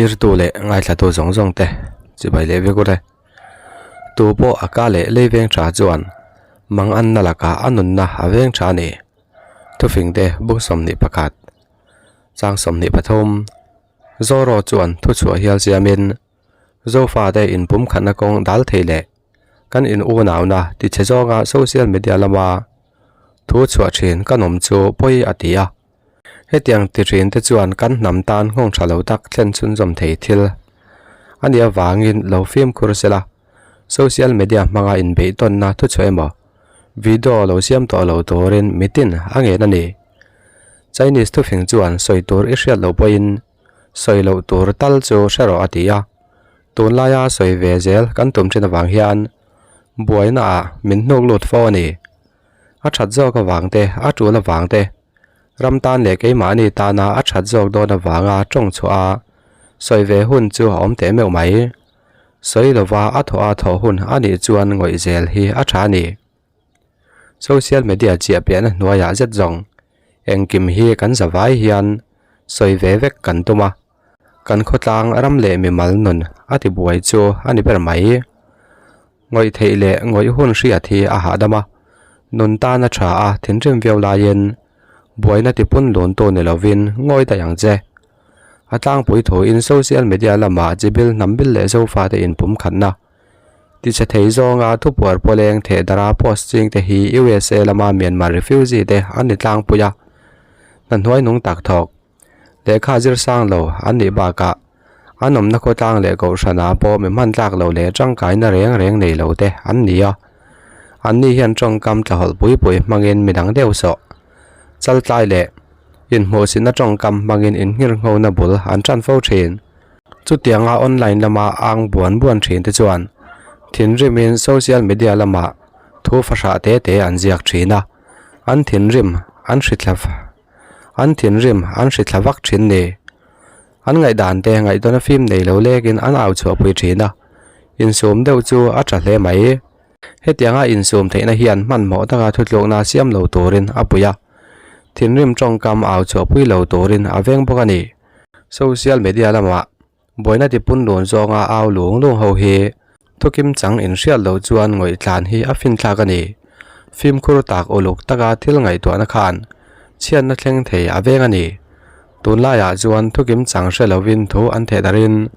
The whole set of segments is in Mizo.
Thlirtu leh ngaithlatu zawng zawng te chibai leh vek ule. Tu pawh a ka leh lei veng tha chuan mang anna lakah a nunna a veng tha a ni. Thufing te bung 21 chang 23 Zoro chuan thuchhuah hial siamin Zofate inpumkhatna kawng dal thei leh kan in unauna tichhe zawnga social media lama thu chhuah thin kan awm chu pawi a ti a. Hetiang ti thin te chuan kan hnam tan nghawng tha lo tak thlen chhunzawm thei thil a nih avangin lo fimkhur sela, social media hmanga inbeihtawnna thuchhuah emaw video lo siam tawh lo turin mitin a ngen a ni. Chinese thufing chuan sawi tur i hriat loh pawhin sawi loh tur tal chu hre rawh a ti a, tunlaia sawi ve zel kan tum thin avang hian buaina ah min hnuk lut fo a ni. A that zawk avang te, a tul avang te, ram tan leh keimahni tana a that zawk dawn avanga tawng chhuah a sawi ve hun chu a awm teh meuh mai. Sawi lova a thawh a thawh hun a nih chuan ngawih zel hi a tha a ni. Social media chiah piahna hnuaiah zet zawng engkim hi kan za vai hian sawi ve vek kan tum a, kan khawtlang ram leh mimal nun a ti buai chu a ni ber mai. Ngawih theih leh ngawih hun hriat hi a hahdam a, nun tan a tha a thinrim viau laiin buaina tipun lun tu ni lovin ngawi daih ang che. A tlangpui thuin social media lamah chibil hnam bil leh zofate inpumkhatna Tichhe thei zawnga thupuar pawleng theh dara post ching te hi USA lama Myanmar refugee te an ni tlangpui a, hna hnuai nung tak thawk. Lehkha zir sang lo an nih bakah an awmna khawtlang leh kohhranah pawh mi hman tlak lo leh tangkaina reng reng nei lo te an ni a. Anni hian tawngkam tlahawlh pui pui hmangin midang deuh sawh chaltlai leh inhmuhsitna tawngkam hmangin inngirnghona bul an tan fo thin. Chutianga online lama ang buan buan thin te chuan thinrimin social media lamah thu fahrah te te an ziak thin a, an thinrim an hrithla an thinrim an hrithla vak thin ni. An ngaihdan te ngaihtuahna fim nei lo lekin an au chhuahpui thin a, insum deuh chu a tha hle mai. Hetianga insum theihna hian hmanhmawh taka thutlukna siam lo turin a pui a, thinrim tawngkam au chhuahpui lo turin a veng bawk a ni. Social media lamah buaina tipun lun zawnga au lung lung ho hi thukim chang inhriat loh chuan ngawih tlan hi a finthlak a ni. Fimkhur tak uluk taka thil ngaihtuahna khan chhiatna thleng thei a veng a ni. Tunlaiah chuan thukim chang hre lovin thu an theh darin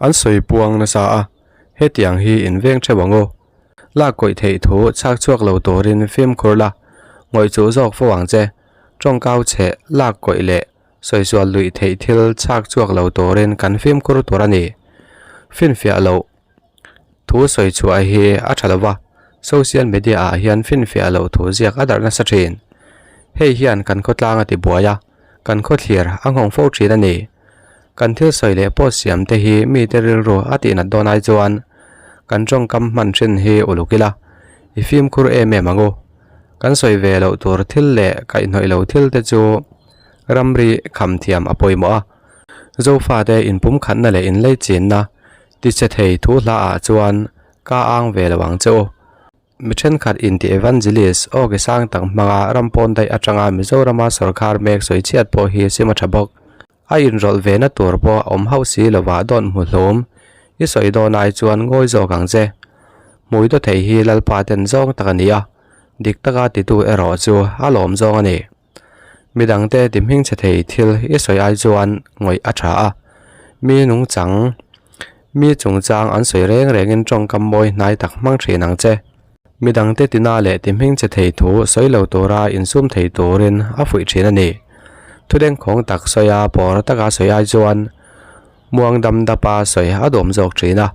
an sawi puang nasa a, hetiang hi inveng theuh ang u. Lak kawih theih thu chhak chhuak lo turin fimkhur la, ngawih chuh zawk fo ang che. Tawngkau chheh lak kawih leh Sawi sual luih theih thil chhak chhuak lo turin kan fimkhur tur a ni. Finfiah loh thu sawi chhuah hi a tha lova, social media ah hian finfiah loh thu ziak a darh nasa thin. Hei hian kan khawtlang a ti buai a, kan khawthlir a nghawng fo thin a ni. Kan thil sawi leh post siam te hi mite rilru a tihnat dawn ai chuan kan tawngkam hman thin hi uluk ila, i fimkhur em em ang u. Kan sawi ve loh tur thil leh kaihhnawih lo thil te chu Ramri kham thiam a pawimawh a, Zofate inpumkhatna leh inleichinna tichhe thei thu hla ah chuan ka ang ve lo ang che u. Mi thenkhat inti evangelist aw ke sang tak hmanga ram pawn daih atanga Mizorama sawrkhar mek sawi chhiat pawh hi sim a tha bawk. A inrawlh ve na tur pawh a awm hauh si lovah dawn hmu hlum i sawi dawn ai chuan ngawi zawk ang che. Hmui daw thei hi Lalpa ten zawng tak a ni a, dik taka titu erawh chu a lawm zawng a ni. Midangte ti hmingchhe thei thil i sawi ai chuan ngawih a tha a, mi nungchang, mi chungchang an sawi reng rengin tawngkam mawi hnai tak hmang thin ang che. Midangte tina leh ti hmingchhe thei thu sawi lo tura insum thei turin a fuih thin a ni. Thudengkhawng tak sawi a pawr taka sawi ai chuan muang dam dapa sawi a dawm zawk thin a.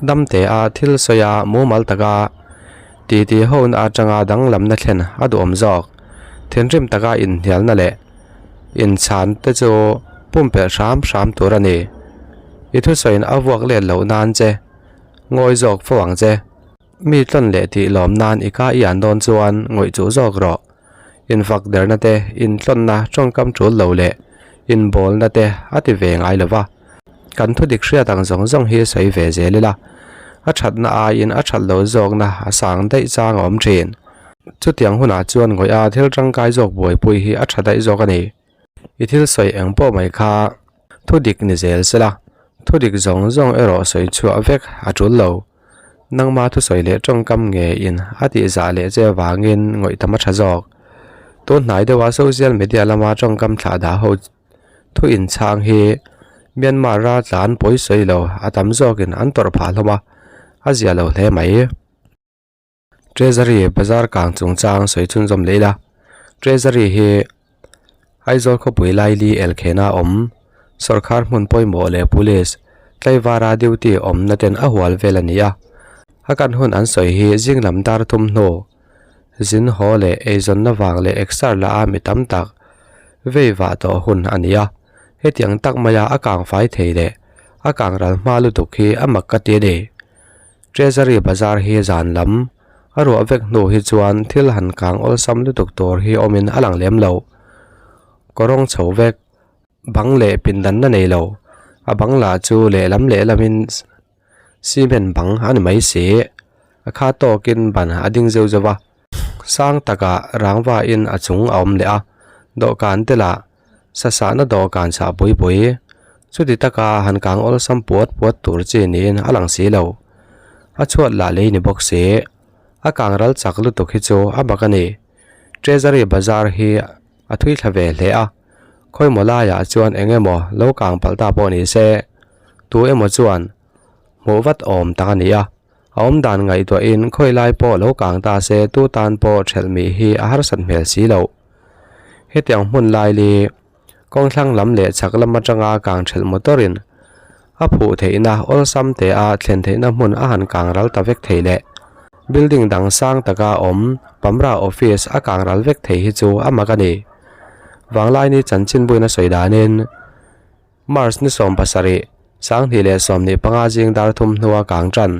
Damte a thil sawi a mumal taka titi hona atanga danglamna thlen a duhawm zawk. Thinrim taka inhnialna leh inchhan te chu pumpelh hram hram tur a ni. I thusawiin a vuak let loh nan che ngawi zawk fo ang che. Mi tlawn leh tih lawm nan i ka i an dawn chuan ngawih chuh zawk rawh. Infak derna te, intlawnna tawngkam tul lo leh inbawlna te a ti ve ngai lo va. Kan thu dik hriat ang zawng zawng hi sawi ve zel ila, a thatna aiin a that lo zawkna a sang daih chang a awm thin. Chutiang hunah chuan ngawih a thil tangkai zawk buaipui hi a tha daih zawk a ni. I thil sawi eng pawh mai kha thu dik ni zel sela. Thudik zawng zawng erawh sawi chhuah vek a tul lo. Nangma thusawi leh tawngkam ngeiin a tihzah leh che vangin ngawih tam a tha zawk. Tun hnai deuha social media lama tawngkam thlah dah ho thu inchhang hi Myanmar raltlan pawi sawi lo a tam zawkin an tawrh phah hlawm a, a zia lo hle mai. Treasury bazar kang chungchang sawi chhunzawm leh ila. Treasury hi Aizawl khawpui laili elkhena awm sawrkhar hmun pawimawh leh police tlaivara duty awmna ten a hual vel a ni a. A kan hun an sawi hi zing lam dar thum hnu zin haw leh eizawnna vang leh exer la a mi tam tak vei vah tawh hun a ni a. Hetiang tak maia a kang fai thei leh a kang ral hma lutuk hi a mak ka ti a ni. Treasury bazar hi zan lam a ruah vek hnu hi chuan thil han kang awlsam lutuk tur hi awmin a lang lem lo. Kawrawng chho vek, bang leh pindanna nei lo, a bang lah chu lehlam lehlamin cement bang a ni mai si. A kha tawkin ban a ding zeuh zeuh a, sang takah rangva in a chung a awm leh a, dawhkan te lah Sasahna dawhkan chah pui pui, chuti taka han kang awlsam puat puat tur chi niin a lang si lo. A chhuat lah lei ni bawk si. A kang ral chak lutuk hi chu a bak a ni. Treasury bazar hi a thui thla ve hle a, khawimaw laiah chuan eng emaw lo kang palh ta pawh ni se, tu emaw chuan hmuh vat awm tak a ni a. A awm dan ngaihtuahin khawi lai pawh lo kang ta se tu tan pawh thelh mih hi a harsat hmel si loh. Hetiang hmun laili kawngthlang lam leh chhak lam atanga kang thelh motor in a phuh theihna awlsam te a thlen theihna hmun a han kang ral ta vek thei leh building dang sang taka awm Pamra office a kang ral vek thei hi chu a mak a ni. Vanglaini chanchinbuina sawi danin. March ni 17, 2025 zing dar thum hnua kang tan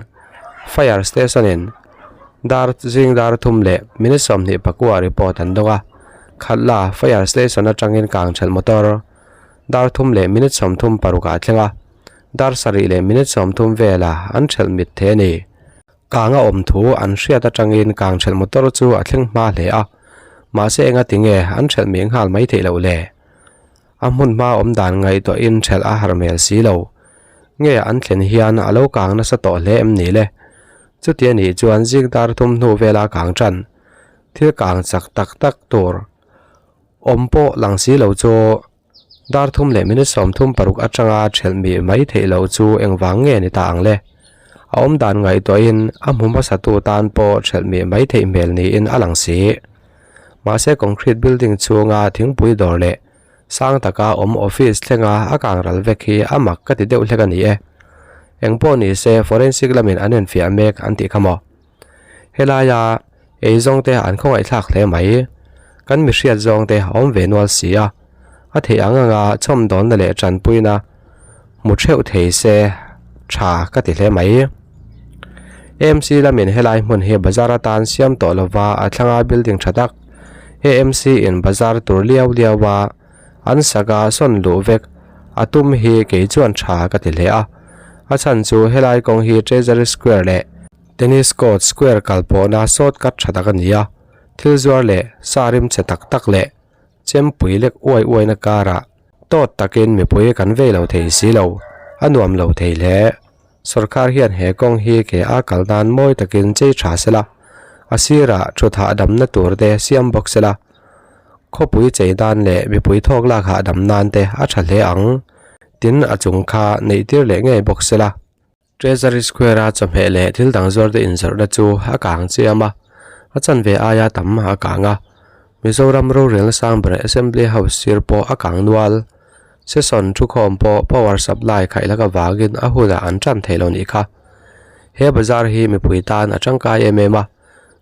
Fire Station in dar zing dar thum leh minute 24 report an dawng a, Khatla Fire Station atangin kang thelh motor dar thum leh minute 36 ah thleng a, dar sarih leh minute 30 velah an thelh mit thei a ni. Kang a awm thu an hriat atangin kang thelh motor chu a thleng hma hle a, mahse engati nge an thelh mih nghal mai theih loh le? A hmun hma awm dan ngaihtuahin thelh a har hmel si lo. Nge an thlen hian a lo kang nasa tawh hle em ni le? Chuti a nih chuan zing dar thum hnu vela kang tan thil kang chak tak tak tur awm pawh lang si lo chu dar thum leh minute 36 atanga thelh mih mai theih loh chu engvang nge ni ta ang le? A awm dan ngaihtuahin a hmu hmasatu tan pawh thelh mih mai theih hmel niin a lang si. Mahse concrete building chhunga thingpui dawr leh sang taka awm office thlenga a kang ral vek hi a mak ka ti deuh hlek a ni e. Eng pawh ni se forensic lamin an enfiah mek an tih kha maw. Helaia eizawng te an khawngaihthlak hle mai. Kan mihriat zawng te a awm ve nual si a. A theih ang anga chhawmdawnna leh tanpuina hmu theuh thei se tha ka ti hle mai. AMC lamin helai hmun hi bazar atan siam tawh lova a thlanga building tha tak AMC in bazar tur liau liau a an sak a sawn luh vek a tum hi kei chuan tha ka ti hle a. A chhan chu helai kawng hi Treasury Square leh Tennis Court Square kal pawhna shortcut tha tak a ni a, thil zuar leh sa rimchhe tak tak leh Chempui lek uai uaina karah tawt takin mipui kan vei lo thei si lo, a nuam lo thei hle. Sorkar hian he kawng hi ke a kal nan mawi takin chei tha se la, a sirah thut hahdamna tur te siam bawk se la, khawpui chei nan leh mipui thawk lak hahdam nan te a tha hle ang. Tin, a chung kha neih tir leh ngei bawk se la. Treasury Square-a chawhmeh leh thil dang zuarte inzawrhna chu a kang chiam a, a chanve aia tam a kang a. Mizoram rorelna sang ber Assembly House sir pawh a kang nual. Session thukhawm pawh power supply khaihlak avangin a hunah an tan thei lo nih kha. He bazar hi mipui tan a tangkai em em a,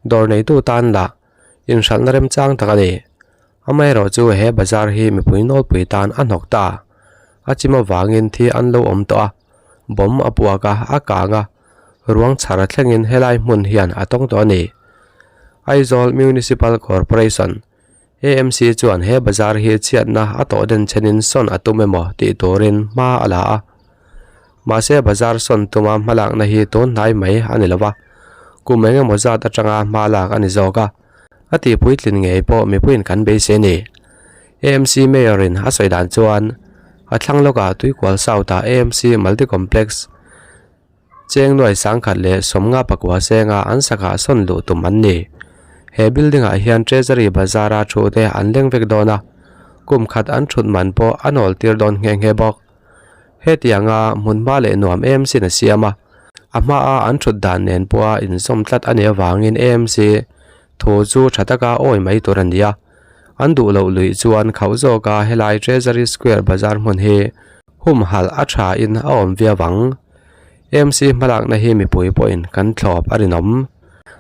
dawr neitu tan lah inhralhna remchang tak a ni. Amaherawh chu he bazar hi mipui nawlpui tan a hnawk ta. A chim avangin thi an lo awm tawh a. Bomb a puak a, a kang a, ruang chhar a thlengin helai hmun hian a tawng tawh a ni. Aizawl Municipal Corporation, AMC, chuan he bazar hi chhiatna a tawh den chenin sawn a tum emaw tih turin hma a la a. Mahse bazar sawn tuma hmalakna hi tun hnai mai a ni lo va, kum eng emaw zat atanga hma lak a ni zawk a, a tihpuitlin ngei pawh mipuiin kan beisei a ni. AMC Mayor-in a sawi dan chuan. A thlang lawkah Tuikual South ah AMC Multi Complex cheng nuai sangkhat leh sawmnga pakua senga an sakah sawn luh tum an ni. He building ah hian Treasury Bazar a thu te an leng vek dawn a, kum khat an thut man pawh a nawl tir dawn nghe nghe bawk. Hetianga hmun hma leh nuam AMC in a siam a, a hmaa an thut dan nen pawha inzawm tlat a nih avangin AMC thu chu tha taka awi mai tur a ni a. An duh loh luih chuan khauh zawka helai Treasury Square bazar hmun hi humhalh a tha in a awm viau ang. AMC hmalakna hi mipui pawhin kan thlawp a rinawm.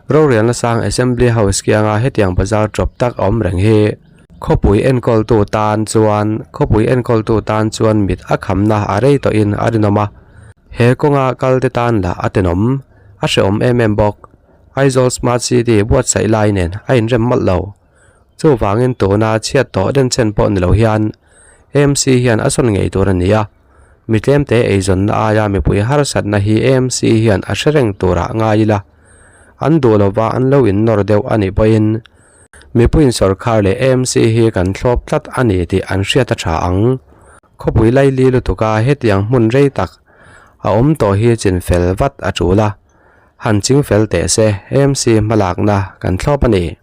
Rorelna sang Assembly House kianga hetiang bazar tawp tak a awm reng hi khawpui enkawltu tan chuan khawpui enkawltu tan chuan mit a khamna a rei tawhin a rinawm a. He kawnga kalte tan lah a tenawm, a hrehawm em em bawk. Aizawl Smart City buatsaih lai nen a inrem mawlh lo. Chuvangin tuna chhiat tawh denchhen pawh ni lo hian AMC hian a sawn ngei tur a ni a, mi tlemte eizawnna aia mipui harsatna hi AMC hian a hre reng turah ngai ila, an duh lova an lo innawr deuh a nih pawhin mipuiin sawrkhar leh AMC hi kan thlawp tlat a ni tih an hriat a tha ang. Khawpui laili lutuka hetiang hmun rei tak a awm tawh hi chinfel vat a tul a, han chingfel teh se AMC hmalakna kan thlawp a ni.